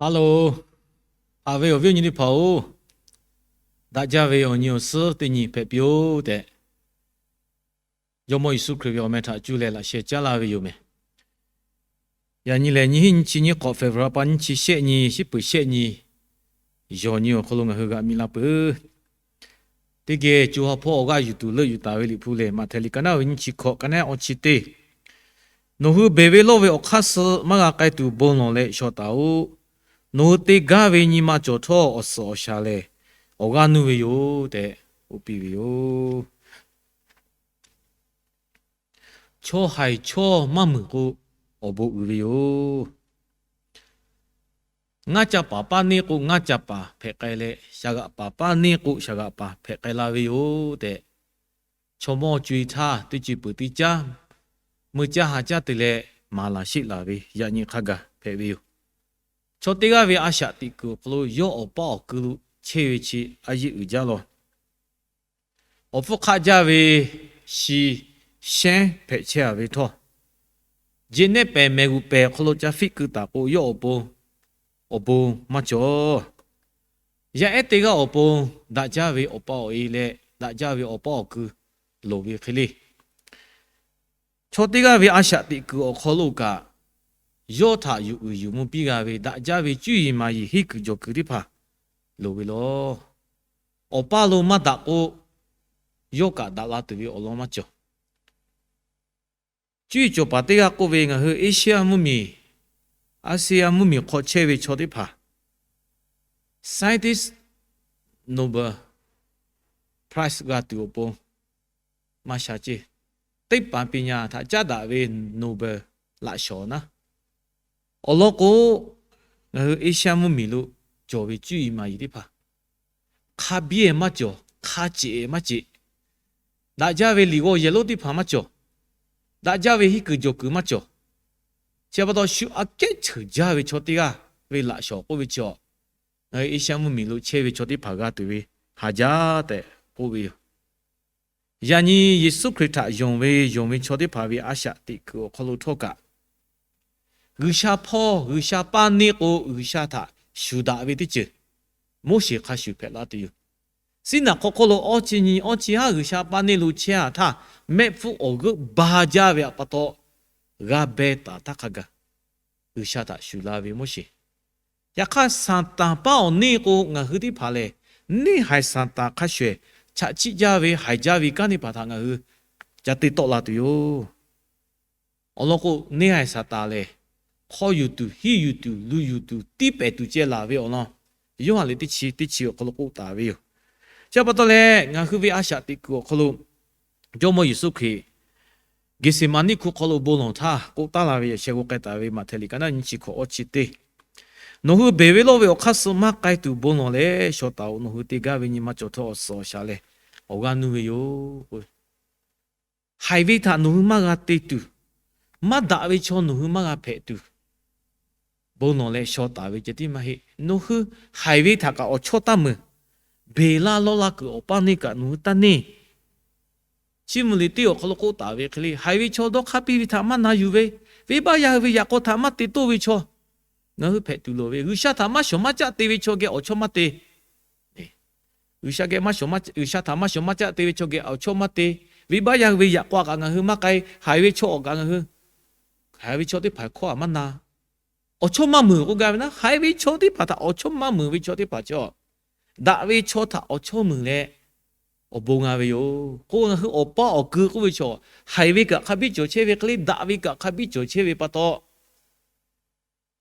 Hello, haꞈ ve awˬ viˉ awˬ nyi teˇ hpaˍ-oˬ, daꞈ jaˇ ve awˬ nyi awˬ suhˉ teˇ nyi hpehꞈ piˇ-oˆ tehꞈ, Jawˇmawˇ Yeˍsuˆ Hkriꞈ ve awˬ meh htaꞈ cuˇ leh laꞈ sheh caˉ laˇ ve yoˬ meh. Yaꞈ nyi lehˬ, nyiˇ hinˉ nyiˇ chi nyiˇ hk'awꞈ February pa nyiˇ chi shehˆ nyi, shiˉ peuˍ shehˆ nyi, yawˬ nyi awˬ hk'aw lo ngaˬ hui g'aꞈ miˬ la peuˬ. Teˇ geh co ha hpawˇ awˬ g'aˇ yuˬ tuˬ leuˆ yuˬ taˍ ve Liꞈ hpu lehˬ, Maꞈhtehˍ liꞈ ka naˉ ve nyiˇ chi hkawꞈ, ka naˉ awˇ chi teˇ, Nawˬ hui beˬ ve lawˇ ve awˬ hk'aˇ suh maˇ g'a k'ai tuˬ bon lawˬ leh shaw taˍ-oꞈ. Nawˬ hui te gaˇ ve nyi ma cawˬ htawˇ, awˬ suhˍ awˬ shaˍ lehˬ awˬ g'aˇ nuˇ ve yoˬ tehꞈ k'oˆ piˇ ve yoˬ. Chaw haiˬ chawˇ maˇ meunˍ k'o, awˬ bon uiˍ ve yoˬ. Ngaˇ ca paˍ paˇ neˇ k'o, ngaˇ ca paˍ hpehꞈ k'ai leh, shaˍ g'aꞈ paˍ paˇ neˇ k'o, shaˍ g'aꞈ paˍ hpehꞈ k'ai la ve yoˬ tehꞈ, chaw mawˇ co-e htaˇ teˇ co-e peuˬ teˇ caˉ, meuˇ caˇ ha caˇ te leh maˍ laˬ sheˆ laˬ ve yaꞈ nyi hk'a gaˬ hpehꞈ ve yoˬ. Chaw teˇ g'aˇ ve a shaꞈ teꞈ kuiˬ awˬ hk'aw lo yawˇ awˬ paˇ awˬ kui lo chehˇ ve chi a yeˆ uiˍ jaˇ law. Awˬ hpfuhˇ hk'aˆ jaˇ ve shi shehnˉ hpehꞈ chehˇ-a ve htawˇ, jeꞈ nehˆ pehˍ mehˬ g'uˬ pehˍ awˬ hk'aw lo ca fiˆ keu taˍ k'o, yawˇ awˬ pon awˬ bon maˇ cawˬ. Yaˇ ehˉ teˇ g'aˇ awˬ pon daꞈ jaˇ ve awˬ pa awˬ e leh daꞈ jaˇ ve awˬ paˇ awˬ kui loˍ ve hk'e le. Chaw teˇ g'aˇ ve a shaꞈ teꞈ kuiˬ awˬ hk'aw lo kaꞈ, yawˇ htaꞈ yuˬ uiˍ yuˬ mvuh piˇ g'a ve daꞈ jaˇ ve cuˇ yiˍ maˍ yiˍ henˇ kuiˬ jawˬ kuiˬ teˇ hpaˍ loˍ ve law. Awˬ paˇ lo maˇ daꞈ k'o, yawˇ kaꞈ daꞈ la tuˬ ve awˬ lawn maˇ cawˬ. Cuˇ yiˍ cawˬ paˍ teˇ g'aˇ k'oˆ ve, ngaˬ hui Asia mvuhˇmiˬ, Asia mvuhˇmiˬ hk'aw chehˇ ve chaw teˇ hpaˍ scientist Nobel Prize g'a tuˬ awˬ pon maˇ sha ceˇ. Teˇ paˍ piˍ nyaˍ htaꞈ caˉ daꞈ ve Nobel laꞈ shawˍ naˉ, awˬ lawn k'o, ngaˬ hui Asia mvuhˇmiˬ lo cawˬ ve cuˇ yiˍ maˍ yiˍ teˇ hpaˍ hk'a biˇ-e maˇ cawˬ, hk'a ceꞈ-e maˇ ceꞈ. Daꞈ jaˇ ve liꞈ g'aw yehˬ lonˉ teˇ hpaˍ maˇ cawˬ. Daꞈ jaˇ ve henˇ kuiˬ jawˬ kuiˬ maˇ cawˬ. Chi pa taw shu aꞈ kehˉ cheuˬ jaˇ ve chaw teˇ g'aˇ ve laꞈ shawˍ k'oˆ ve chi, ngaˬ hui Asia mvuhˇmiˬ lo chehˇ ve chaw teˇ hpaˍ g'a tuˬ ve haˍ jaˇ tehꞈ k'oˆ ve yoˬ. Yaꞈ nyi Yeˍsuˆ Hkriꞈ htaꞈ yonˍ ve yonˍ ve chaw teˇ hpaˍ ve a shaꞈ teꞈ kuiˬ awˬ hk'aw lo htawˇ kaꞈ, G'uiˬsha hpawˇ G'uiˬsha paˇ neˇ k'o, G'uiˬsha htaꞈ shuˍ daꞈ ve teˇ ceuˬ Moˉseˍ hk'a shuˍ hpehꞈ la tuˬ yoˬ. Siˉnaˍ hk'aw hk'oˆ lo awˇ chi nyi awˇ chi haˉ G'uiˬsha paˇ neˇ lo chehˇ-a htaˇ, mehˆ hpfuhˇ awˬ g'euˆ ba jaˇ ve pa taw, g'a beh taˍ htaˇ hk'a gaˬ G'uiˬsha htaꞈ shuˍ la ve Moˉseˍ. Yaꞈ hk'aˇ, Saˍtanˍ paˇ awˬ neˇ k'o, ngaˬ hui teˇ hpaˍ lehˬ, neˇ haiˬ Saˍtanˍ hk'a shuˍ-ehˍ chaꞈ chiˆ jaˇ ve haiˬ jaˇ ve kanˉ teˇ hpaˍ htaꞈ ngaˬ hui ca te tawˆ la tuˬ yoˬ. Awˬ lawn k'o, neˇ haiˬ Saˍtanˍ lehˬ, hk'aw yuˬ tuˬ, hiˇ yuˬ tuˬ, luˬ yuˬ tuˬ, tiˉ pehˍ tuˬ ceh laˬ ve awˬ lawn, Yoˇhanˬ liꞈ teˇ chi teˇ chi awˬ hk'aw lo k'oˆ taˍ ve yoˬ. Chi pa taw leh, ngaˬ hui ve a shaꞈ teꞈ kuiˬ awˬ hk'aw lo Jawˇmawˇ Yeˍsuˆ Hkriꞈ Geˍseˍmaˍniˆ hkuˇ hk'aw lo bon lawˬ htaˇ k'oˆ taˉ la ve, yaꞈ sheh g'aw k'ai taˍ ve Maꞈhtehˍ liꞈ ka naˉ nyiˇ chi hkawꞈ awˇ chi teˇ, Nawˬ hui beˬ ve lawˇ ve awˬ hk'aˇ suh maˇ k'ai tuˬ bon lawˬ leh shaw taˍ-oꞈ. Nawˬ hui te gaˇ ve nyi ma cawˬ htawˇ awˬ suhˍ awˬ shaˍ leh awˬ g'aˇ nuˇ ve yoˬ. Haiˬ ve htaꞈ nawˬ hui maˇ g'a te tuˬ, maˇ daꞈ ve chaw nawˬ hui maˇ g'a hpehꞈ tuˬ, bon lawˬ leh shaw taˍ ve ceh tiˉ maˇ heˆ. Nawˬ hui haiˬ ve htaꞈ kaꞈ awˬ chawˇ taˇ meunˍ. Beˬ laˇ lawˇ laˇ kuiˬ awˬ paˇ neˇ kaꞈ nawˬ hui taˇ neˇ. Chiˇ mvuh liꞈ teˇ awˬ hk'aw lo k'oˆ taˍ ve hk'e le, haiˬ ve chaw dawˇ hk'aˇ piˇ ve htaꞈ maˇ na yuˬ ve, venˇbaˆ yaˇ hui ve yaꞈ k'aw htaꞈ maˇ te toˇ ve chaw, ngaˬ hui hpehꞈ tuˬ loˍ ve. G'uiˬsha htaꞈ maˇ shawˍ maˇ caˆ te ve chaw geh awˬ chawˇ maˇ te. G'uiˬsha geh maˇ shawˍ maˇ, G'uiˬsha htaꞈ maˇ shawˍ maˇ caˆ te ve chaw geh awˬ chawˇ maˇ te. Venˇbaˆ yaˇ hui ve yaꞈ k'aw kaꞈ ngaˬ hui maˇ k'ai. Haiˬ ve chaw awˬ kaꞈ ngaˬ hui, haiˬ ve chaw teˇ hpaˍ hkawˇ aꞈ maˇ na. Awˬ chawˇ maˇ meunˍ k'oˆ gaˇ ve naˉ, haiˬ ve chaw teˇ hpaˍ htaꞈ awˬ chawˇ maˇ meunˍ ve chaw teˇ hpaˍ chaw, daꞈ ve chaw htaꞈ awˬ chawˇ meunˍ leh awˬ bon g'a ve yoˬ. K'o, ngaˬ hui awˬ paˇ awˬ kui k'oˆ ve chaw, haiˬ ve kaꞈ hk'a biˇ cawˬ chehˇ ve hk'e le, daꞈ ve kaꞈ hk'a biˇ cawˬ chehˇ ve pa taw,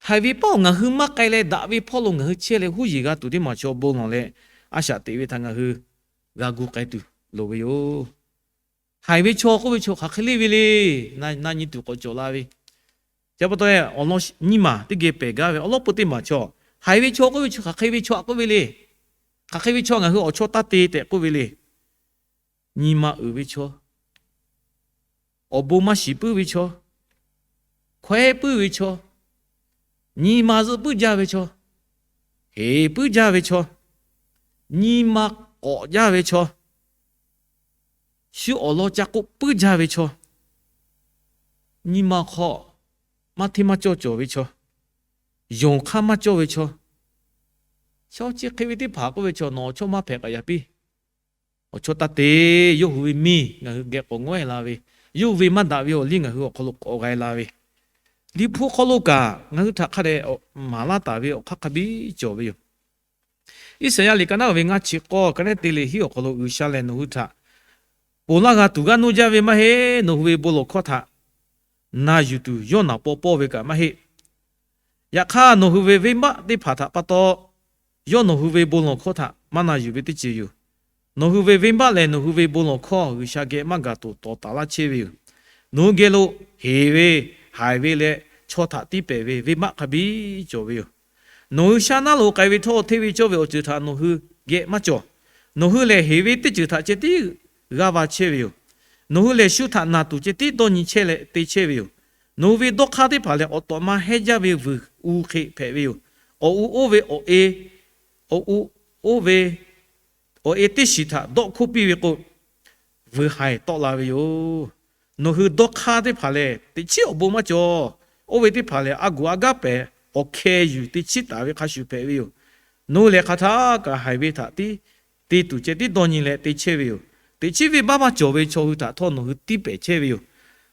haiˬ ve paˇ awˬ ngaˬ hui maˇ k'ai leh, daꞈ ve hpawˇ lo ngaˬ hui chehˇ leh huˉ yeˬ g'a tuˬ teˇ maˬ chaw bon lawˬ leh a shaꞈ teꞈ ve htaꞈ ngaˬ hui g'a gu k'ai tuˬ loˍ ve yoˬ. Haiˬ ve chaw k'oˆ ve chaw hk'aˬ hk'e le ve le, na nyi tuˬ k'awꞈ cawˬ la ve. Chi pa taw, awˬ lawn nyiˇ maˬ teˇ geh pehˬ gaˇ ve awˬ lawn peu teˇ maˬ chaw, haiˬ ve chaw k'oˆ ve chaw hk'aˬ hk'e ve chaw aꞈ k'oˆ ve le. Hk'aˬ hk'e ve chaw ngaˬ hui awˬ chawˇ taˇ te tehꞈ k'oˆ ve le. Nyi ma uiˍ ve chaw, awˬ bon maˇ shiˍ puiˉ ve chaw, hkawehˉ puiˉ ve chaw, nyi ma zuhˆ puiˉ jaˇ ve chaw, heˍ puiˉ jaˇ ve chaw, nyi ma k'awꞈ jaˇ ve chaw, shu awˬ lawn ca k'oˆ puiˉ jaˇ ve chaw, nyi ma hk'aw maˇ hteˇ maˇ cawˇ cawˬ ve chaw, yonˍ hk'aˇ maˇ cawˇ ve chaw, chaw chi hk'e ve teˇ hpaˍ k'oˆ ve chaw, nawˬ awˬ chawˇ maˇ hpehꞈ k'aꞈ yaꞈ piˇ. Awˬ chawˇ taˇ te. Yawˇ hui ve miˬ ngaˬ hui geh k'awꞈ ngawehˇ la ve, yawˇ hui ve maˇ daꞈ ve awˬ liˇ ngaˬ hui awˬ hk'aw lo k'awꞈ g'a la ve, Liꞈ hpu hk'aw lo kaꞈ ngaˬ hui htaꞈ hk'a dehꞈ maˍ laˇ taˍ ve awˬ hk'aˇ hk'a biˇ cawˬ ve yoˬ. Iˉsaˍyaˆ liꞈ ka naˉ ve ngaˇ chi k'awˇ ka naˉ te leh hiˉ awˬ hk'aw lo, G'uiˬsha lehˬ nawˬ hui htaꞈ ponˬ laˇ g'a tuˬ g'aˇ nuˇ jaˇ ve maˇ heˆ. Nawˬ hui ve bon lawˬ hkawˇ htaꞈ na yuˬ tuˬ yawˇ naˍ paw pawˇ ve kaꞈ maˇ heˆ. Yaꞈ hk'aˇ, nawˬ hui ve venˇbaˆ teˇ hpaˍ htaꞈ pa taw, yawˇ nawˬ hui ve bon lawˬ hkawˇ htaꞈ maˇ na yuˬ ve teˇ ceuˬ yoˬ. Nawˬ hui ve venˇbaˆ lehˬ, nawˬ hui ve bon lawˬ hkawˇ G'uiˬsha geh maˇ gaˬ tuˬ tawˍ taˍ laˇ chehˇ ve yoˬ. Nawˬ hui geh lo heˍ ve, haiˬ ve leh chaw htaꞈ tiˇ pehˍ ve venˇbaˆ hk'a biˇ cawˬ ve yoˬ. Nawˬ hui shaˉ naˉ lo k'ai ve htawˇ, hteˇ ve cawˇ ve awˬ ceuˬ htaꞈ nawˬ hui geh maˇ cawˬ. Nawˬ hui lehˬ, heˍ ve teˇ ceuˬ htaꞈ ceh tiˉ g'aˇ va chehˇ ve yoˬ. Nawˬ hui lehˬ, shu htaꞈ naˬ tuˬ ceh tiˉ dawˇ nyi chehˇ leh te chehˇ ve yoˬ. Nawˬ hui ve dawˇ hk'aˇ teˇ hpaˍ lehˬ, awˬ tawꞈ ma hehnˇ jaˇ ve vuiˬ u hk'e hpehꞈ ve yoˬ. Awˬ u oˇ ve awˬ e, awˬ u oˇ ve awˬ e teˇ shiˍ htaꞈ dawˆ hkoˇ piˇ ve k'o, vuiˬ haiˬ tawˆ la ve yoˬ. Nawˬ hui dawˇ hk'aˇ teˇ hpaˍ lehˬ, teꞈ chiˉ awˬ bon maˇ cawˬ. Oˇ ve teˇ hpaˍ lehˬ, a goˍ a gaˉ pehˍ awˬ hkeh yuˬ te chiˉ taˍ ve hk'a shuˍ hpehꞈ ve yoˬ. Nawˬ hui lehˬ, hk'aˬ htaˇ kaꞈ haiˬ ve htaꞈ tiˉ te tuˬ ceh tiˉ dawˇ nyi leh te chehˇ ve yoˬ. Teꞈ chiˉ venˇbaˆ maˇ cawˬ ve chaw hui htaꞈ htawˇ nawˬ hui tiˇ pehˍ chehˇ ve yoˬ.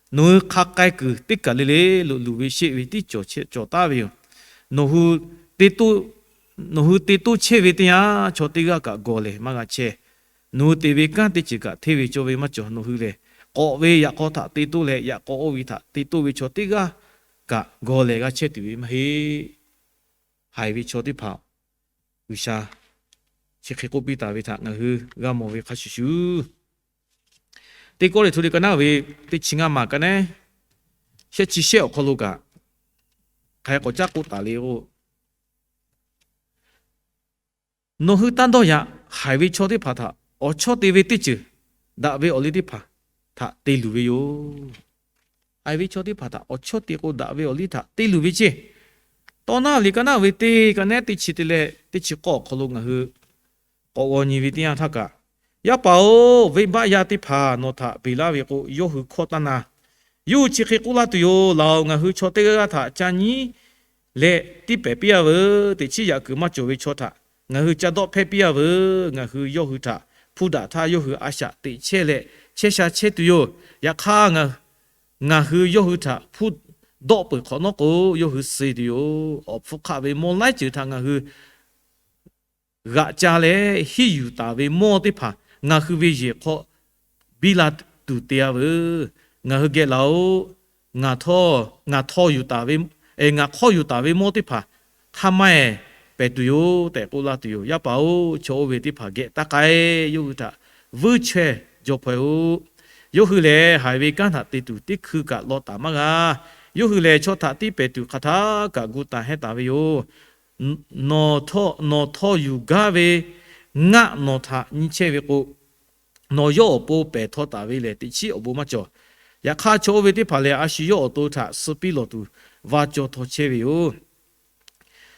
Nawˬ hui hk'a k'ai kuiˬ teˇ kaˬ le le lo luˬ ve sheˆ ve tiˉ cawˬ taˍ ve yoˬ. Nawˬ hui te toˇ, nawˬ hui te toˇ chehˇ ve teˇ yanˇ, chaw teˇ g'aˇ kaꞈ gawˬ lehˬ maˇ g'a chehˇ. Nawˬ hui te ve kanˉ teˇ ceuˬ kaꞈ hteˇ ve cawˇ ve maˇ cawˬ. Nawˬ hui lehˬ, k'awꞈ ve yaꞈ k'aw htaꞈ te toˇ leh, yaꞈ k'aw oˇ ve htaꞈ te toˇ ve chaw teˇ g'aˇ kaꞈ gawˬ lehˬ g'a chehˇ tuˬ ve maˇ heˆ. Haiˬ ve chaw teˇ hpaˍ G'uiˬsha chi hk'e k'oˆ piˇ taˍ ve htaꞈ ngaˬ hui g'a mawˬ ve hk'a shuˍ shuˍ, Teˇ Kawˇrenˍhtuˆ liꞈ ka naˉ ve teˇ chi ngaˇ maˬ ka naˉ shehˆ chi shehˆ awˬ hk'aw lo kaꞈ, hk'aˬ hk'e k'awꞈ caˉ k'oˆ taˍ le k'o, nawˬ hui taˇ dawˇ yaꞈ. Haiˬ ve chaw teˇ hpaˍ htaꞈ awˬ chawˇ te ve teˇ ceuˬ, daꞈ ve awˬ liˇ teˇ hpaˍ htaꞈ te luˬ ve yoˬ. Haiˬ ve chaw teˇ hpaˍ htaꞈ awˬ chawˇ te k'o, daꞈ ve awˬ liˇ htaꞈ te luˬ ve ceˇ. Tawˇ naˉ liꞈ ka naˉ ve teˇ ka naˉ teˇ chi te leh teˇ chi k'awˇ awˬ hk'aw lo ngaˬ hui k'awꞈ g'aw nyi ve teˇ yanˇ htaˇ kaꞈ, Yaˇ paˍ-oˬ, venˇbaˆ yaˇ teˇ hpaˍ nawˬ htaꞈ beˬ laˇ ve k'o, yawˇ hui hkawˇ taˇ na. Yawˇ hui chi hk'e k'oˆ laˇ tuˬ yoˬ. Laˬ-oˬ, ngaˬ hui chaw teˇ g'aˇ g'aˇ htaꞈ ca nyiˉ leh tiˇ pehˍ piˇ-a veuˬ. Teꞈ chiˉ yaꞈ kuiˬ maˇ cawˬ ve chaw htaꞈ ngaˬ hui ca dawˆ hpehˇ piˇ-a veuˬ. Ngaˬ hui yawˇ hui htaꞈ hpuˇ daꞈ htaˇ, yawˇ hui a shaꞈ teꞈ chehˇ leh chehˇ sha chehˇ tuˬ yoˬ. Yaꞈ hk'aˇ, ngaˬ hui yawˇ hui htaꞈ hpuˇ dawˆ peuˬ hk'awꞈ nawˉ k'o, yawˇ hui suh tuˬ yoˬ. Awˬ hpfuhˇ hk'aˆ ve mawˇ laiˉ ceuˬ htaꞈ ngaˬ hui g'aꞈ ca leh, hiˉ yuˬ taˍ ve mawˇ teˇ hpaˍ ngaˬ hui ve yehˬ hk'aw biˇ la tuˬ te-a veuˬ. Ngaˬ hui geh laˬ-oˬ. Ngaˬ htawˇ, ngaˬ htawˇ yuˬ taˍ ve, ngaˬ hk'awˇ yuˬ taˍ ve mawˇ teˇ hpaˍ hk'a ma-eˬ pehˍ tuˬ yoˬ tehꞈ k'oˆ laˇ tuˬ yoˬ. Yaˇ paˍ-oˬ, chaw oˇ ve teˇ hpaˍ geh taˇ k'ai. Yawˇ hui htaꞈ vuiˇ chaweh jaw hpaweh-oˬ. Yawˇ hui lehˬ, haiˬ ve kanˉ htaꞈ te tuˬ teˇ hkui kaꞈ law taˍ maˇ g'a. Yawˇ hui lehˬ, chaw htaꞈ tiˇ pehˍ tuˬ hk'aˬ htaˇ kaꞈ gu taˍ hehnˇ taˍ ve yoˬ. Nawˬ htawˇ, nawˬ htawˇ yuˬ gaˇ ve ngaˆ nawˬ htaꞈ nyi chehˇ ve k'o, nawˬ yawˇ awˬ pon pehˍ htaw taˍ ve lehˬ, teꞈ chiˉ awˬ bon maˇ cawˬ. Yaꞈ hk'aˇ, chaw oˇ ve teˇ hpaˍ lehˬ, a shu yawˇ awˬ to htaꞈ suh piˇ lawˬ tuˬ va caw htaw chehˇ ve yoˬ.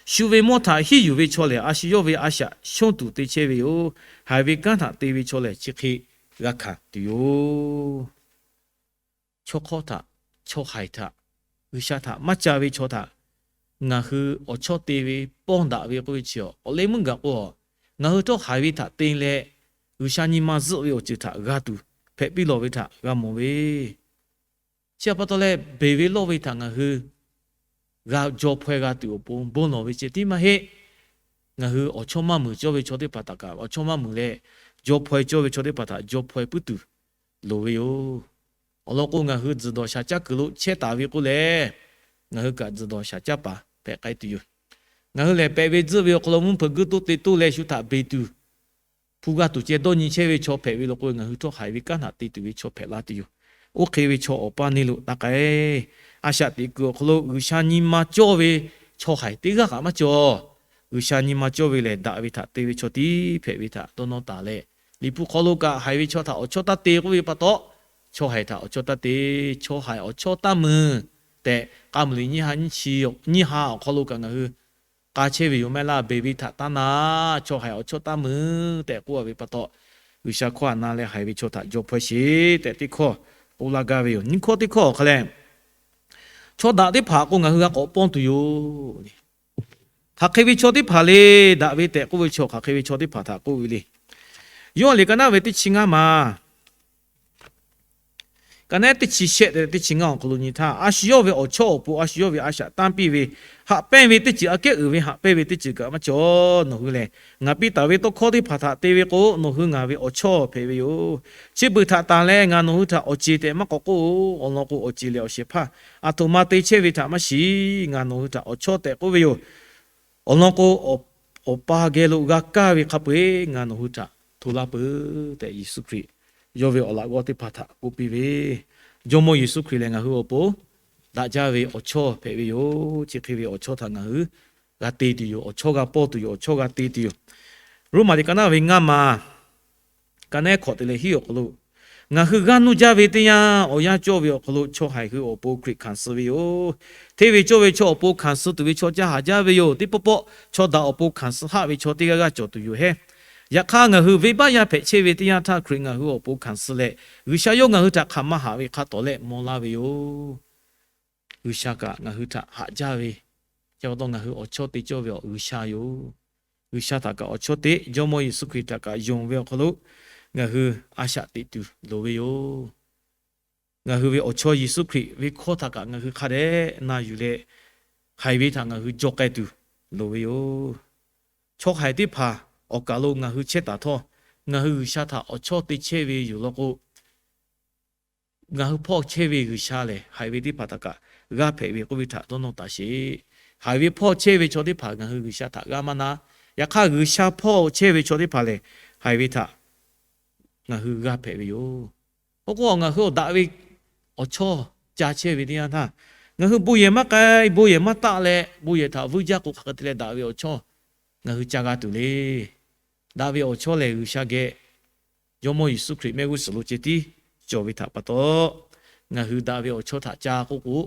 Shu ve mawˇ htaꞈ hiˉ yuˬ ve chaw lehˬ, a shu yawˇ ve a shaꞈ shonˇ tuˬ te chehˇ ve yoˬ. Haiˬ ve kanˉ htaꞈ te ve chaw lehˬ, chi hk'e g'a hkanˍ tuˬ yoˬ. Chaw hk'awˇ htaꞈ, chaw haiˬ htaꞈ, G'uiˬsha htaꞈ maˇ ca ve chaw htaꞈ ngaˬ hui awˬ chawˇ te ve pawˇ daꞈ ve k'oˆ ve chi, awˬ leh meuˇ gaˬ k'o, ngaˬ hui htawˇ haiˬ ve htaꞈ te leh, G'uiˬsha nyi ma zuhˆ ve awˬ ceuˬ htaꞈ g'a tuˬ hpehꞈ piˇ lawˬ ve htaꞈ g'a mawˬ ve, chi htaꞈ pa taw leh, beˬ ve lawˇ ve htaꞈ ngaˬ hui g'a jaw hpaweh g'a tuˬ awˬ pon bon lawˬ ve ceh tiˉ maˇ heˆ. Ngaˬ hui awˬ chawˇ maˇ muiˬ cawˇ ve chaw teˇ hpaˍ htaꞈ kaꞈ, awˬ chawˇ maˇ muiˬ leh, jaw hpaweh cawˇ ve chaw teˇ hpaˍ htaꞈ jaw hpaweh puiˉ tuˬ loˍ ve yoˬ. Awˬ lawn k'o, ngaˬ hui tzuhˬ dawˬ shaˍ caˇ kuiˬ lo chehˇ taˍ ve k'oˆ lehˬ, ngaˬ hui kaꞈ tzuhˬ dawˬ shaˍ caˇ paˍ hpehꞈ k'ai tuˬ yoˬ. Ngaˬ hui lehˬ, pehꞈ ve tzuhˆ ve awˬ hk'aw lo mvuhˇ hpeuꞈ guˇ toˇ te toˇ leh, shu htaꞈ beˬ tuˬ hpu g'a tuˬ ceh dawˇ nyi chehˇ ve chaw hpehꞈ ve law k'o, ngaˬ hui htawˇ haiˬ ve kanˉ htaꞈ te tuˬ ve chaw hpehꞈ la tuˬ yoˬ. Oˇ hk'e ve chaw awˬ paˇ neˇ lo taˇ k'ai. A shaꞈ teꞈ kuiˬ awˬ hk'aw lo G'uiˬsha nyi ma cawˇ ve chaw haiˬ teˇ g'aˇ kaꞈ maˇ cawˬ. G'uiˬsha nyi ma cawˇ ve lehˬ, daꞈ ve htaꞈ te ve chaw tiˉ hpehꞈ ve htaꞈ dawˇ nawˇ taˍ leh, Liꞈ hpu hk'aw lo kaꞈ, haiˬ ve chaw htaꞈ awˬ chawˇ taˇ te k'oˆ ve pa taw, chaw haiˬ htaꞈ awˬ chawˇ taˇ te, chaw haiˬ awˬ chawˇ taˇ muiˬ tehꞈ, k'a muiˬ liꞈ nyiˇ ha nyiˇ chi, nyiˇ ha awˬ hk'aw lo kaꞈ ngaˬ hui k'a chehˇ ve yoˬ maˇ heˆ laˇ. Beˬ ve htaꞈ taˇ na, chaw haiˬ awˬ chawˇ taˇ muiˬ tehꞈ k'oˆ ve pa taw, G'uiˬsha hkawˇ htaꞈ na leh haiˬ ve chaw htaꞈ jaw hpaweh sheˍ tehꞈ teˇ hkawˇ k'oˆ laˇ gaˇ ve yoˬ. Nyiˇ hkawˇ teˇ hkawˇ awˬ hk'a lehˬ, chaw daꞈ teˇ hpaˍ k'o ngaˬ hui g'a k'awꞈ pawˇ tuˬ yoˬ. Hk'aˬ hk'e ve chaw teˇ hpaˍ le, daꞈ ve tehꞈ k'oˆ ve chaw hk'aˬ hk'e ve chaw teˇ hpaˍ htaꞈ k'oˆ ve le. Yoˇhanˬ liꞈ ka naˉ ve teˇ chi ngaˇ ma, ka naˉ teˇ chi shehˆ te teˇ chi ngaˇ awˬ hk'aw lo nyi htaˇ, a shu yawˇ ve awˬ chawˇ awˬ pon a shu yawˇ ve a shaꞈ tanˇ piˇ ve, haꞈ pehnˇ ve teˇ ceuˬ aꞈ kehˉ uiˍ ve haꞈ pehnˇ ve teˇ ceuˬ kaꞈ maˇ cawˬ. Nawˬ hui lehˬ, ngaˬ piˇ taˍ ve tawˇ hkawˇ teˇ hpaˍ htaꞈ te ve k'o, nawˬ hui ngaˬ ve awˬ chawˇ hpehꞈ ve yoˬ. Chi beuꞈ htaꞈ tanˬ leh ngaˬ nawˬ hui htaꞈ awˬ ceˬ tehꞈ maˇ k'awꞈ k'oˆ-oˬ. Awˬ lawn k'o, awˬ ceˬ lehˬ awˬ shehˍ hpaˇ aˬ htoꞈ ma te chehˇ ve htaꞈ maˇ shiˍ. Ngaˬ nawˬ hui htaꞈ awˬ chawˇ tehꞈ k'oˆ ve yoˬ. Awˬ lawn k'o, Awˬ pa geh lo g'a kaˇ ve hk'a peu-eˬ ngaˬ nawˬ hui htaꞈ hto laˇ peuˬ tehꞈ, Yeˍsuˆ Hkriꞈ yawˇ ve awˬ laꞈ g'awˇ teˇ hpaˍ htaꞈ k'oˆ piˇ ve, Jawˇmawˇ Yeˍsuˆ Hkriꞈ lehˬ ngaˬ hui awˬ pon daꞈ jaˇ ve awˬ chawˇ hpehꞈ ve yoˬ. Chi hk'e ve awˬ chawˇ htaꞈ ngaˬ hui g'a te tuˬ yoˬ. Awˬ chawˇ g'a pawˇ tuˬ yoˬ. Awˬ chawˇ g'a te tuˬ yoˬ. Roˉmaꞈ liꞈ ka naˉ ve ngaˇ ma, ka naˉ hkawꞈ te leh hiˉ awˬ hk'aw lo, ngaˬ hui g'aˇ nuˇ jaˇ ve teˇ yanˇ, awˬ yanˇ cawˇ ve awˬ hk'aw lo chaw haiˬ hui awˬ pon Hkriꞈ hkanˍ suh ve yoˬ. Hteˇ ve cawˇ ve chaw awˬ pon hkanˍ suh tuˬ ve chaw caˇ haˍ jaˇ ve yoˬ. Teˇ pawˆ pawˆ chaw daꞈ awˬ pon hkanˍ suh haˆ ve chaw teˇ g'aˇ g'aˇ cawˬ tuˬ yoˬ hehˉ. Yaꞈ hk'aˇ, ngaˬ hui venˇbaˆ yaˇ hpehꞈ chehˇ ve teˇ yanˇ htaˇ, Hkriꞈ ngaˬ hui awˬ pon hkanˍ suh leh, G'uiˬsha yawˇ ngaˬ hui htaꞈ hk'aˬ maˇ haꞈ ve hk'a tawˍ leh maw laˇ ve yoˬ. G'uiˬsha kaꞈ ngaˬ hui htaꞈ haꞈ jaˇ ve, chi pa taw ngaˬ hui awˬ chawˇ te cawˇ ve awˬ G'uiˬsha yoˬ. G'uiˬsha htaꞈ kaꞈ awˬ chawˇ te, Jawˇmawˇ Yeˍsuˆ Hkriꞈ htaꞈ kaꞈ yonˍ ve awˬ hk'aw lo ngaˬ hui a shaꞈ teꞈ tuˬ loˍ ve yoˬ. Ngaˬ hui ve awˬ chawˇ Yeˍsuˆ Hkriꞈ ve hkawˇ htaꞈ kaꞈ ngaˬ hui hk'a dehꞈ na yuˬ leh, haiˬ ve htaꞈ ngaˬ hui jaw k'ai tuˬ loˍ ve yoˬ. Chaw haiˬ teˇ hpaˍ awˬ kaˬ lo ngaˬ hui chehˇ taˍ htawˇ, ngaˬ hui G'uiˬsha htaꞈ awˬ chawˇ te chehˇ ve yoˬ law k'o, ngaˬ hui hpawˇ chehˇ ve G'uiˬsha lehˬ, haiˬ ve teˇ hpaˍ htaꞈ kaꞈ g'aˇ hpehꞈ ve k'oˆ ve htaꞈ dawˇ nawˇ taˍ sheˍ. Haiˬ ve hpawˇ chehˇ ve chaw teˇ hpaˍ ngaˬ hui G'uiˬsha htaꞈ g'aˇ maˇ na. Yaꞈ hk'aˇ, G'uiˬsha hpawˇ chehˇ ve chaw teˇ hpaˍ lehˬ, haiˬ ve htaꞈ ngaˬ hui g'aˇ hpehꞈ ve yoˬ. Oˇ k'o, ngaˬ hui awˬ daꞈ ve awˬ chawˇ ca chehˇ ve teˇ yanˇ htaˇ, ngaˬ hui bon yehˬ maˇ k'ai, bon yehˬ maˇ taˆ leh, bon yehˬ htaꞈ vuiˇ jaˇ k'o, hk'aˬ hk'e te leh daꞈ ve awˬ chawˇ ngaˬ hui ca g'a tuˬ le. Daꞈ ve awˬ chawˇ lehˬ, G'uiˬsha geh Jawˇmawˇ Yeˍsuˆ Hkriꞈ mehˆ g'uˇ suhˍ lo ceh tiˉ cawˬ ve htaꞈ pa taw, ngaˬ hui daꞈ ve awˬ chawˇ htaꞈ ca k'oˆ k'o,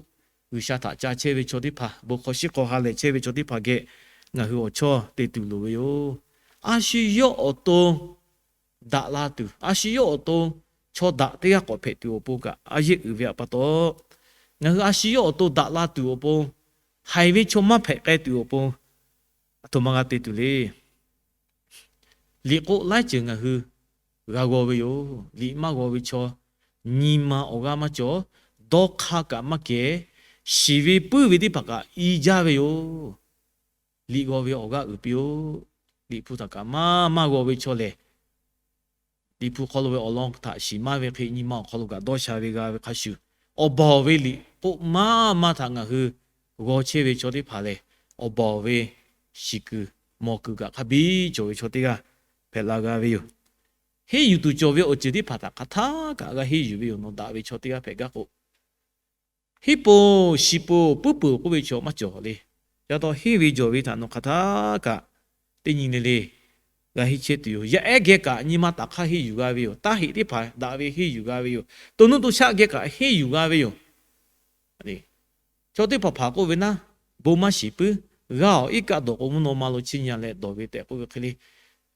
G'uiˬsha htaꞈ ca chehˇ ve chaw teˇ hpaˍ, bon hk'aw shiˉ hk'aw ha lehˬ chehˇ ve chaw teˇ hpaˍ geh ngaˬ hui awˬ chawˇ te tuˬ loˍ ve yoˬ. A shu yawˇ awˬ to daꞈ la tuˬ, a shu yawˇ awˬ to chaw daꞈ teˇ g'aˇ k'awꞈ hpehꞈ tuˬ awˬ pon kaꞈ a yehˇ uiˍ ve pa taw, ngaˬ hui a shu yawˇ awˬ to daꞈ la tuˬ awˬ pon, haiˬ ve chaw maˇ hpehꞈ k'ai tuˬ awˬ pon, aˬ htoꞈ ma g'a te tuˬ le. Liꞈ k'oˆ laiˉ ceuˬ ngaˬ hui g'a g'aw ve yoˬ. Liꞈ maˇ g'aw ve chaw nyi ma awˬ g'aˇ maˇ cawˬ. Dawˇ hk'aˇ kaꞈ maˇ kehˬ. Shiˍ ve puiˉ ve teˇ hpaˍ kaꞈ i jaˇ ve yoˬ. Liꞈ g'aw ve awˬ g'aˇ uiˍ piˇ-oˆ. Liꞈ hpu htaꞈ kaꞈ maˇ maˇ g'aw ve chaw lehˬ, Liꞈ hpu hk'aw lo ve awˬ lawn htaꞈ shiˍ maˇ ve hk'e, nyi ma awˬ hk'aw lo kaꞈ dawˇ sha ve g'a ve hk'a shuˍ, awˬ baˬ ve liꞈ k'oˆ maˇ maˇ htaꞈ ngaˬ hui g'aw chehˇ ve chaw teˇ hpaˍ lehˬ, awˬ baˬ ve shiˍ kuiˬ mawˬ kuiˬ kaꞈ hk'a biˇ cawˬ ve chaw teˇ g'aˇ hpehꞈ la g'a ve yoˬ. Henˇ yuˬ tuˬ cawˬ ve awˬ ceuˬ teˇ hpaˍ htaꞈ hk'aˬ htaˇ kaꞈ g'a henˇ yuˬ ve yoˬ. Nawˬ daꞈ ve chaw teˇ g'aˇ hpehꞈ gaˇ k'o, henˇ poˬ shiˍ poˬ puiˉ poˬ k'oˆ ve chaw maˇ cawˬ le. Ca taw henˇ ve jawˬ ve htaꞈ nawˬ hk'aˬ htaˇ kaꞈ teˇ nyi le le g'a henˇ chehˇ tuˬ yoˬ. Yaˇ ehˉ geh kaꞈ nyi ma taˍ hk'aˇ henˇ yuˬ g'a ve yoˬ. Taˇ heꞈ teˇ hpaˍ daꞈ ve henˇ yuˬ g'a ve yoˬ. To nuˇ to shaˆ geh kaꞈ henˇ yuˬ g'a ve yoˬ. Chaw teˇ hpaˍ hpaˍ k'oˆ ve naˉ, bon maˇ shiˍ puiˉ, g'aˇ awˬ iˉ kaˆ dawˬ k'o, mvuhˇ naw ma lo chiˇ nyi leh dawˬ ve tehꞈ k'oˆ ve hk'e le.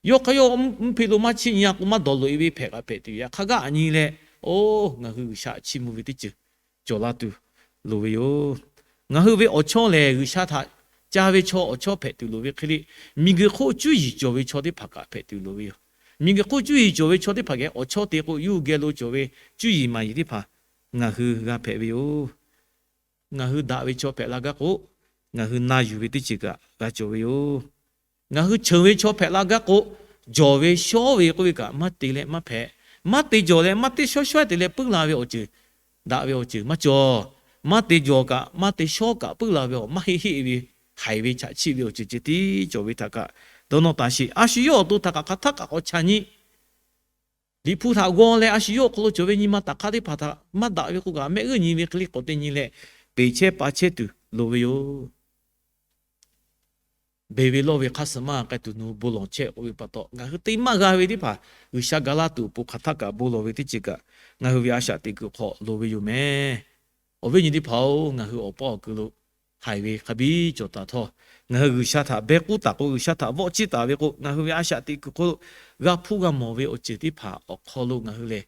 Yawˇ hk'aˇ yawˇ mvuhˇ hpeꞈ lo maˇ chiˇ nyi-a k'o, maˇ dawˬ loꞈ-e ve hpehꞈ kaꞈ hpehꞈ tuˬ yoˬ. Yaꞈ hk'aˇ g'aˇ aꞈ nyi leh, oˇ, ngaˬ hui G'uiˬsha chiˇ mvuh ve teˇ ceuˬ cawˬ la tuˬ loˍ ve yoˬ. Ngaˬ hui ve awˬ chawˇ lehˬ, G'uiˬsha htaꞈ ca ve chaw awˬ chawˇ hpehꞈ tuˬ loˍ ve hk'e le, miˬguiˬ hk'oˆ cuˇ yiˍ cawˬ ve chaw teˇ hpaˍ kaꞈ hpehꞈ tuˬ loˍ ve yoˬ. Miˬguiˬ hk'oˆ cuˇ yiˍ cawˬ ve chaw teˇ hpaˍ geh awˬ chawˇ te k'o, yawˇ hui geh lo cawˬ ve cuˇ yiˍ maˍ yiˍ teˇ hpaˍ ngaˬ hui g'a hpehꞈ ve yoˬ. Ngaˬ hui daꞈ ve chaw hpehꞈ la gaˇ k'o, ngaˬ hui na yuˬ ve teˇ ceuˬ kaꞈ g'a cawˬ ve yoˬ. Ngaˬ hui cheuˬ ve chaw hpehꞈ la gaˇ k'o, jawˬ ve shawˉ ve k'oˆ ve kaꞈ maˇ te leh maˇ hpehꞈ. Maˇ te jawˬ leh maˇ te shawˉ shawˉ te leh puiˉ la ve awˬ ceuˬ, daꞈ ve awˬ ceuˬ maˇ cawˬ. Maˇ te jawˬ kaꞈ maˇ te shawˉ kaꞈ puiˉ la ve awˬ maˇ heˆ heˆ ve, haiˬ ve chaꞈ chiˆ ve awˬ ceuˬ ceh tiˉ cawˬ ve htaꞈ kaꞈ dawˇ nawˇ taˍ sheˍ. A shu yawˇ awˬ to htaꞈ kaꞈ hk'aˬ htaˇ kaꞈ k'awꞈ chaꞈ nyi. Liꞈ hpu htaꞈ g'aw leh, a shu yawˇ awˬ hk'aw lo cawˬ ve nyi ma taˍ hk'aˇ teˇ hpaˍ htaꞈ maˇ daꞈ ve k'o kaꞈ, mehˆ g'uˇ nyi ve hk'e le k'awꞈ te nyi leh, peˬ chehˇ pa chehˇ tuˬ loˍ ve yoˬ. Beˬ ve lawˇ ve hk'aˇ suh maˇ k'ai tuˬ nawˬ hui bon lawˬ chehˇ k'oˆ ve pa taw, ngaˬ hui te maˇ g'a ve teˇ hpaˍ G'uiˬsha ga laˇ tuˬ awˬ pon hk'aˬ htaˇ kaꞈ bon lawˬ ve teˇ ceuˬ kaꞈ ngaˬ hui ve a shaꞈ teꞈ kuiˬ hk'aw loˍ ve yoˬ mehˍ. Awˬ viˉ nyi teˇ hpaˍ-oˬ, ngaˬ hui awˬ paw awˬ kuiˬ lo haiˬ ve hk'a biˇ cawˬ taˍ htawˇ, ngaˬ hui G'uiˬsha htaꞈ beh k'uˉ taˍ k'o, G'uiˬsha htaꞈ vawˆ chiˇ taˍ ve k'o, ngaˬ hui ve a shaꞈ teꞈ kuiˬ hk'oˆ lo g'a hpuˇ g'a mawˬ ve awˬ ceuˬ teˇ hpaˍ awˬ hk'aw lo ngaˬ hui lehˬ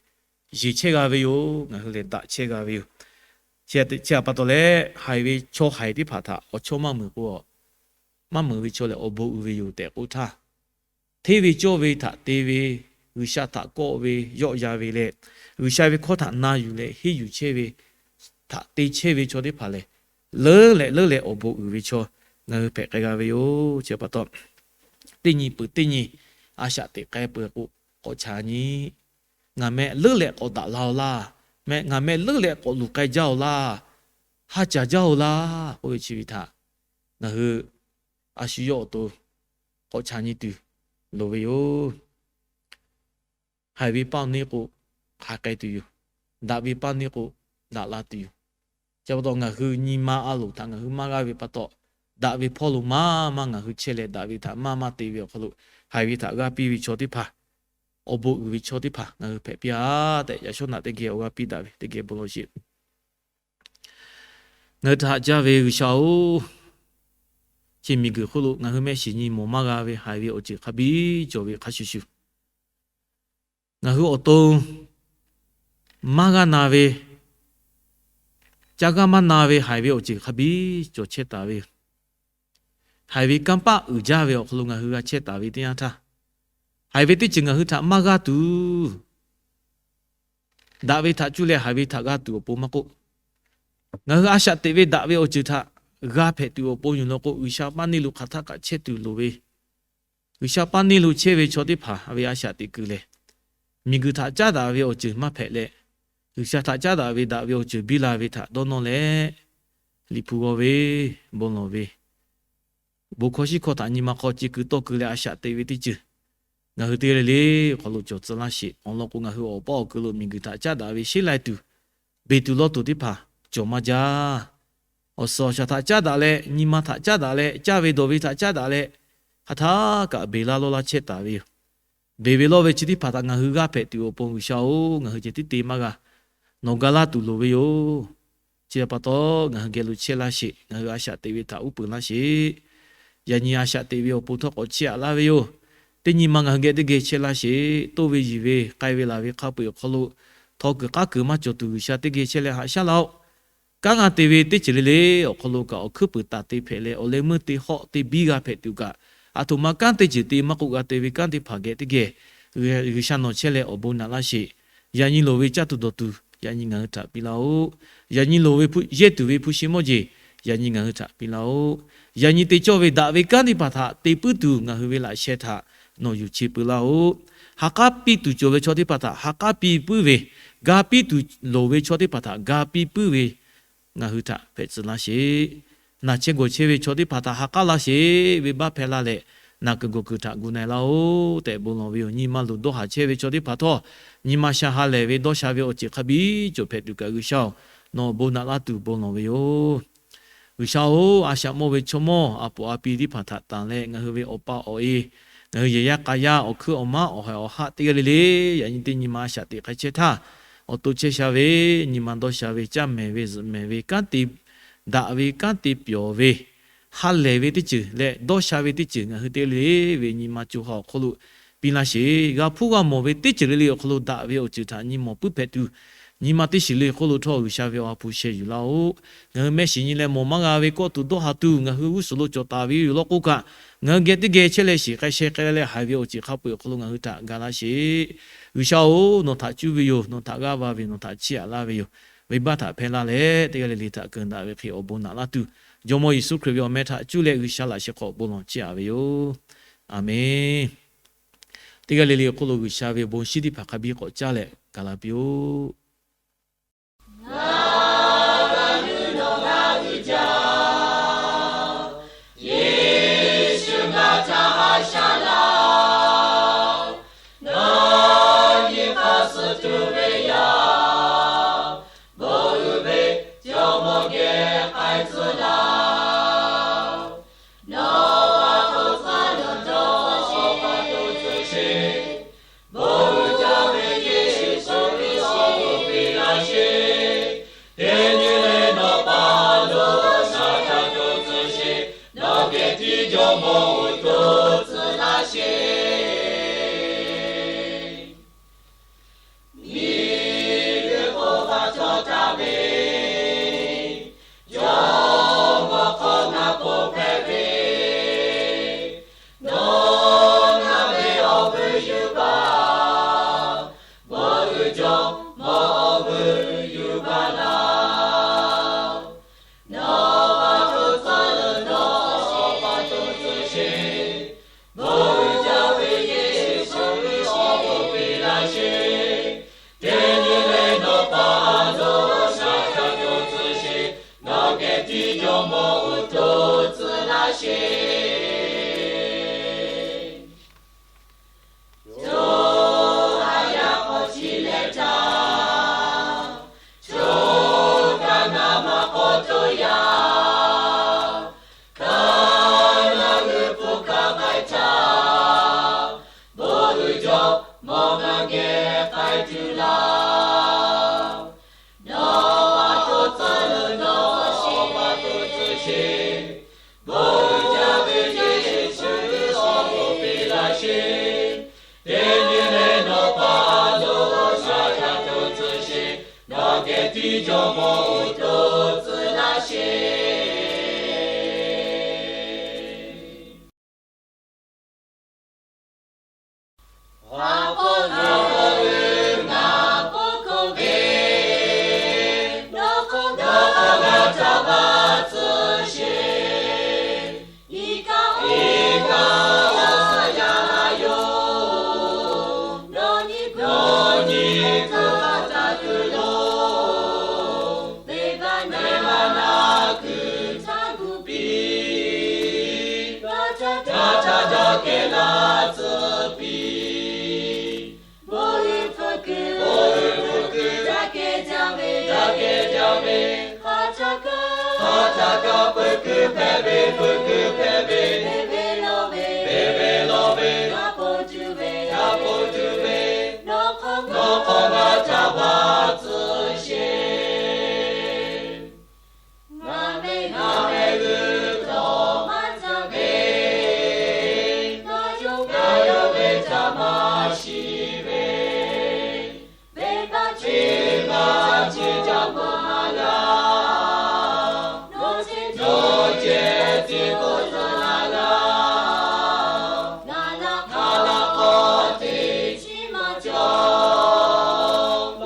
yeˬ chehˇ g'a ve yoˬ. Ngaˬ hui lehˬ daꞈ chehˇ g'a ve yoˬ. Chi htaꞈ pa taw leh, haiˬ ve chaw haiˬ teˇ hpaˍ htaꞈ awˬ chawˇ maˇ mui k'o, maˇ meunˍ ve chaw lehˬ awˬ bon uiˍ ve yoˬ tehꞈ k'oˆ htaˇ, hteˇ ve cawˇ ve htaꞈ te ve, G'uiˬsha htaꞈ kawˆ ve, yawˆ yan ve leh, G'uiˬsha ve hkawˇ htaꞈ na yuˬ leh henˇ yuˬ chehˇ ve, htaꞈ te chehˇ ve chaw teˇ hpaˍ lehˬ, leuˉ leh leuˉ leh awˬ bon uiˍ ve chaw ngaˬ hui hpehꞈ k'ai g'a ve yoˬ. Chi pa taw, teˇ nyi peuˬ teˇ nyi a shaꞈ teꞈ k'ai peuˬ k'o, k'awꞈ chaꞈ nyi. Ngaˬ meh leuˉ leh k'awꞈ daꞈ la-oˬ laˇ, meh ngaˬ meh leuˉ leh k'awꞈ luˬ k'ai jaˇ-oˬ laˇ, ha caˍ jaˇ-oˬ laˇ k'oˆ ve chi ve htaꞈ ngaˬ hui a shu yawˇ awˬ to k'awꞈ chaꞈ nyi tuˬ loˍ ve yoˬ. Haiˬ ve paˇ neˇ k'o, haiˬ k'ai tuˬ yoˬ. Daꞈ ve paˇ neˇ k'o, daꞈ la tuˬ yoˬ. Chi pa taw ngaˬ hui nyi ma a loˍ htaꞈ ngaˬ hui maˇ g'aˇ ve pa taw, daꞈ ve hpawˇ lo maˇ maˇ ngaˬ hui chehˇ leh daꞈ ve htaꞈ maˇ maˇ te ve awˬ hk'aw lo, haiˬ ve htaꞈ g'a piˇ ve chaw teˇ hpaˍ, awˬ bon uiˍ ve chaw teˇ hpaˍ ngaˬ hui hpehꞈ piˇ-a tehꞈ, yaꞈ shawˉ naꞈ teˇ geh awˬ g'aˇ piˇ daꞈ ve teˇ geh bon lawˬ sheˍ. Ngaˬ hui htaꞈ haꞈ jaˇ ve G'uiˬsha-oˬ, chi miˬguiˬ hk'oˆ lo ngaˬ hui mehˆ shiˍ nyi mawˬ maˇ g'a ve haiˬ ve awˬ ceuˬ hk'a biˇ cawˬ ve hk'a shuˍ shuˍ, ngaˬ hui awˬ to maˇ g'a na ve, caˇ g'aˇ maˇ na ve haiˬ ve awˬ ceuˬ hk'a biˇ cawˬ chehˇ taˍ ve yoˬ. Haiˬ ve kanˇ paˆ uiˍ jaˇ ve awˬ hk'aw lo ngaˬ hui g'a chehˇ taˍ ve teˇ yanˇ htaˇ, haiˬ ve teˇ ceuˬ ngaˬ hui htaꞈ maˇ g'a tuˬ, daꞈ ve htaꞈ cuˇ leh haiˬ ve htaꞈ g'a tuˬ awˬ pon maˇ k'oˆ, ngaˬ hui a shaꞈ teꞈ ve daꞈ ve awˬ ceuˬ htaꞈ g'a hpehꞈ tuˬ awˬ pon yoˬ law k'o, G'uiˬsha paˇ neˇ lo hk'aˬ htaˆ kaꞈ chehˇ tuˬ loˍ ve, G'uiˬsha paˇ neˇ lo chehˇ ve chaw teˇ hpaˍ ve a shaꞈ teꞈ kuiˬ lehˬ, miˬguiˬ htaꞈ caˉ daꞈ ve awˬ ceuˬ maˇ hpehꞈ leh, G'uiˬsha htaꞈ caˉ daꞈ ve daꞈ ve awˬ ceuˬ biˇ la ve htaꞈ dawˇ nawˇ leh, Liꞈ hpu g'aw ve, bon lawˬ ve, bon hkawˇ shiˉ hkawˇ htaꞈ nyi ma hk'aw ce keu tawˇ keu leh a shaꞈ teꞈ ve teˇ ceuˬ ngaˬ hui teˇ g'aˇ le le awˬ hk'aw lo cawˬ tcuh laˇ sheˍ. Awˬ lawn k'o, ngaˬ hui awˬ paˇ awˬ keu lo miˬguiˬ htaꞈ caˉ daꞈ ve sheˉ lai tuˬ, beˬ tuˬ lawˇ tuˬ teˇ hpaˍ cawˬ maˇ jaˇ. Awˬ suhˍ awˬ shaˍ htaꞈ caˉ daꞈ leh, nyi ma htaꞈ caˉ daꞈ leh, caˇ ve dawˬ ve htaꞈ caˉ daꞈ leh, hk'aˬ htaˆ kaꞈ beˬ laˇ lawˇ laˇ chehˇ taˍ ve yoˬ. Beˬ ve lawˇ ve chi teˇ hpaˍ htaꞈ ngaˬ hui g'a hpehꞈ tuˬ awˬ pon G'uiˬsha-oˬ, ngaˬ hui ceh tiˉ te maˇ g'a. Nawˬ ga laˇ tuˬ loˍ ve yoˬ. Chi pa taw, ngaˬ hui geh lo chehˇ laˇ sheˍ. Ngaˬ hui a shaꞈ teꞈ ve htaꞈ uˉ peunˍ laˇ sheˍ. Yaꞈ nyi a shaꞈ teꞈ ve awˬ pon htawˇ k'awꞈ chiˇ aꞈ laˇ ve yoˬ. Teˇ nyi ma ngaˬ hui geh teˇ geh chehˇ laˇ sheˍ. Toˇ ve yiˬ ve k'ai ve laˬ ve hk'a peu-eˬ awˬ hk'aw lo, htaw kuiˬ k'aˉ kuiˬ maˇ cawˬ tuˬ G'uiˬsha teˇ geh chehˇ leh haꞈ shaˉ laˇ-oˆ. Kanˉ g'a te ve teˇ ceuˬ le le awˬ hk'aw lo kaꞈ awˬ hkuiˉ puiˍ taˍ te hpehꞈ leh, awˬ leh meuˇ te hawˆ te biˇ g'a hpehꞈ tuˬ kaꞈ, aˬ htoꞈ ma kanˉ teˇ ceuˬ te maˇ k'oˆ g'a te ve kanˉ teˇ hpaˍ geh teˇ geh G'uiˬsha nawˬ chehˇ leh awˬ bon naꞈ laˇ sheˍ. Yaꞈ nyi loˍ ve caˇ tuˬ dawˬ tuˬ yaꞈ nyi ngaˬ hui htaꞈ piˇ laˇ-oˆ. Yaꞈ nyi loˍ ve yehˇ tuˬ ve hpu shi mawˇ jeˬ yaꞈ nyi ngaˬ hui htaꞈ piˇ laˇ-oˆ. Yaꞈ nyi te cawˇ ve daꞈ ve kanˉ teˇ hpaˍ htaꞈ te puiˉ tuˬ ngaˬ hui ve laꞈ sheh htaꞈ nawˬ yuˬ chi peuˬ laˇ-oˆ. Ha k'aˉ piˇ tuˬ cawˬ ve chaw teˇ hpaˍ htaꞈ ha k'aˉ piˇ puiˉ ve, ga piˇ tuˬ loˍ ve chaw teˇ hpaˍ htaꞈ ga piˇ puiˉ ve ngaˬ hui htaꞈ hpehꞈ tcuh laˇ sheˍ. Naˬ chehˇ gawˬ chehˇ ve chaw teˇ hpaˍ htaꞈ ha k'aˉ laˇ sheˍ. Venˇbaˆ hpehˇ laˇ leh, naˬ kuiˬ gawˬ kuiˬ htaꞈ gu na-e laˇ-oˆ tehꞈ bon lawˬ ve yoˬ. Nyi ma luˬ dawˇ haˍ chehˇ ve chaw teˇ hpaˍ htawˇ, nyi ma sha ha lehˬ ve dawˇ sha ve awˬ ceuˬ hk'a biˇ cawˬ hpehꞈ tuˬ kaꞈ G'uiˬsha-oˬ, nawˬ awˬ bon naꞈ laˇ tuˬ bon lawˬ ve yoˬ. G'uiˬsha-oˬ, a shaꞈ mawˇ ve chaw mawˇ a poˍ a pi teˇ hpaˍ htaꞈ tanˬ leh, ngaˬ hui ve awˬ pa awˬ e, ngaˬ hui yehˬ yaˇ k'a yaˇ awˬ hkuiˉ awˬ maˉ awˬ haiˬ awˬ haˆ teˇ g'aˇ le le, yaꞈ nyi teˇ nyi ma a shaꞈ teꞈ k'ai chehˇ htaˇ, awˬ to chehˇ sha ve, nyi ma dawˇ sha ve, caˇ mehˍ ve zuhꞈ mehˍ ve, kanˉ te daꞈ ve kanˉ te pyawˬ ve, ha lehˬ ve teˇ ceuˬ leh dawˇ sha ve teˇ ceuˬ ngaˬ hui teˇ g'aˇ le le ve nyi ma co ha awˬ hk'aw lo piˇ laˇ sheˍ. G'a hpuˇ g'a mawˬ ve teˇ ceuˬ le le awˬ hk'aw lo daꞈ ve awˬ ceuˬ htaꞈ nyi mawˬ puiˉ hpehꞈ tuˬ, nyi ma teˇ shiˍ le hk'oˆ lo htawˇ G'uiˬsha ve awˬ ha hpu sheh yuˬ laˇ-oˆ. Ngaˬ hui mehˆ shiˍ nyi leh mawˬ maˇ g'a ve kawˆ tuˬ dawˇ haˍ tuˬ ngaˬ hui g'uˇ suhˍ lo cawˬ taˍ ve yoˬ law k'oˆ kaꞈ, ngaˬ hui geh teˇ geh chehˇ leh shiˍ k'ai sheh k'ai leh haiˬ ve awˬ ceuˬ hk'a peu-eˬ awˬ hk'aw lo ngaˬ hui htaꞈ ga laˇ sheˍ. G'uiˬsha-oˬ, nawˬ htaꞈ cuˇ ve yoˬ. Nawˬ htaꞈ g'aˇ va ve, nawˬ htaꞈ chiˇ aꞈ laˇ ve yoˬ. Venˇbaˆ htaꞈ hpehˇ laˇ leh, teˇ g'aˇ le le htaꞈ keunˍ daꞈ ve hk'e awˬ bon naꞈ laˇ tuˬ, Jawˇmawˇ Yeˍsuˆ Hkriꞈ ve awˬ meh htaꞈ cuˇ leh G'uiˬsha laꞈ sheh hk'aw bon lawˬ chiˇ aꞈ ve yoˬ. Aˬmenˍ. Teˇ g'aˇ le le awˬ hk'oˆ lo G'uiˬsha ve awˬ bon shinˉ teˇ hpaˍ hk'a biˇ k'awꞈ caˇ leh gaˬ la piˇ-oˆ. Nawˬ geh tiˇ jawˇ mawˇ awˬ to tcuh laˇ sheˍ. Haꞈ k'aw ngaˬ k'aw ve, ngaˬ k'aw k'oˆ ve, nawˬ k'aw ngaˬ htaꞈ g'a tcuh sheˍ. Iˉ kaˆ, iˉ kaˆ, a yaˇ yoˬ. Nawˬ nyi, nawˬ nyi htaˇ taˇ kuiˬ loˬ. Venˇbaˆ naˆ, venˇbaˆ naˆ kuiˬ htaˇ gu piˇ. Htaˇ htaˇ daꞈ kehˬ laˇ tcuh piˇ. Bon uiˍ hpu kuiˬ, bon uiˍ hpu kuiˬ, daꞈ kehˬ jaˇ ve, daꞈ kehˬ jaˇ ve, hk'aˬ htaˇ kaꞈ, hk'aˬ htaˇ kaꞈ peuˬ kuiˬ hpehꞈ ve, peuˬ kuiˬ hpehꞈ ve, venˇ venˇ lawˇ ve, venˇ venˇ lawˇ ve, yaꞈ poˬ tuˬ ve, yaꞈ poˬ tuˬ ve, nawˬ hk'aw, nawˬ hk'aw ngaˬ htaꞈ g'a tcuh sheˍ. Ngaˬ meh, ngaˬ meh g'uiˬ dawˬ maˇ caˇ ve, ngaˬ yawˇ, ngaˬ yawˇ ve htaꞈ maˇ shiˍ ve, venˇbaˆ chi, venˇbaˆ chi jaˇ maˇ g'a. Nawˬ ceh, nawˬ ceh tiˉ k'oˆ tcuh laˇ g'a. Ngaˬ laꞈ, ngaˬ laꞈ k'aw teˇ chi maˇ cawˬ.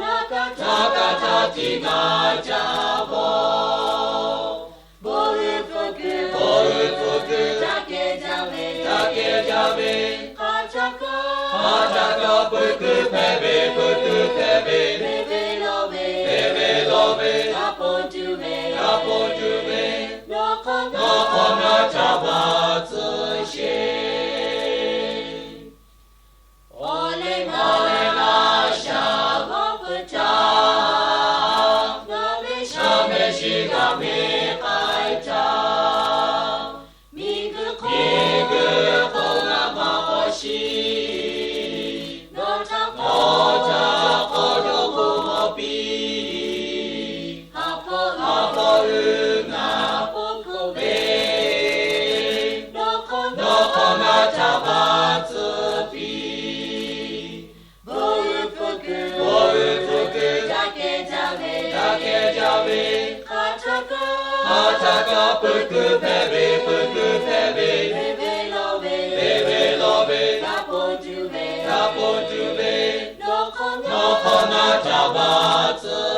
Laꞈ ka, laꞈ ka htaꞈ tiˉ g'a caˇ bawˬ. Bon uiˍ hpu kuiˬ, bon uiˍ hpu kuiˬ, daꞈ kehˬ jaˇ ve, daꞈ kehˬ jaˇ ve, hk'aˬ htaˇ kaꞈ, hk'aˬ htaˇ kaꞈ peuˬ kuiˬ hpehꞈ ve, peuˬ kuiˬ hpehꞈ ve, venˇ venˇ lawˇ ve, venˇ venˇ lawˇ ve, yaꞈ poˬ tuˬ ve, yaꞈ poˬ tuˬ ve, nawˬ hk'aw, nawˬ hk'aw ngaˬ htaꞈ g'a tcuh sheˍ. Awˬ leh ngaˬ leh laꞈ shaˍ g'awˇ peuˬ htaˇ, ngaˬ meh shaˍ meh shiˍ g'a meh k'ai htaˇ, miˬguiˬ hk'oˆ, miˬguiˬ hk'oˆ g'a maˇ k'awꞈ shiˍ. Nawˬ htaꞈ, nawˬ htaꞈ k'awꞈ dawˇ k'oˆ mawˬ piˇ. Haꞈ k'aw, haꞈ k'aw uiˍ ngaˬ k'oˆ k'oˆ ve, nawˬ hk'aw, nawˬ hk'aw ngaˬ htaꞈ g'a tcuh piˇ. Bon uiˍ hpu kuiˬ, bon uiˍ hpu kuiˬ, daꞈ kehˬ jaˇ ve, daꞈ kehˬ jaˇ ve, hk'aˬ htaˇ kaꞈ, hk'aˬ htaˇ kaꞈ peuˬ kuiˬ hpehꞈ ve, peuˬ kuiˬ hpehꞈ ve, venˇ venˇ lawˇ ve, venˇ venˇ lawˇ ve, yaꞈ poˬ tuˬ ve, yaꞈ poˬ tuˬ ve, nawˬ hk'aw, nawˬ hk'aw ngaˬ htaꞈ g'a tcuh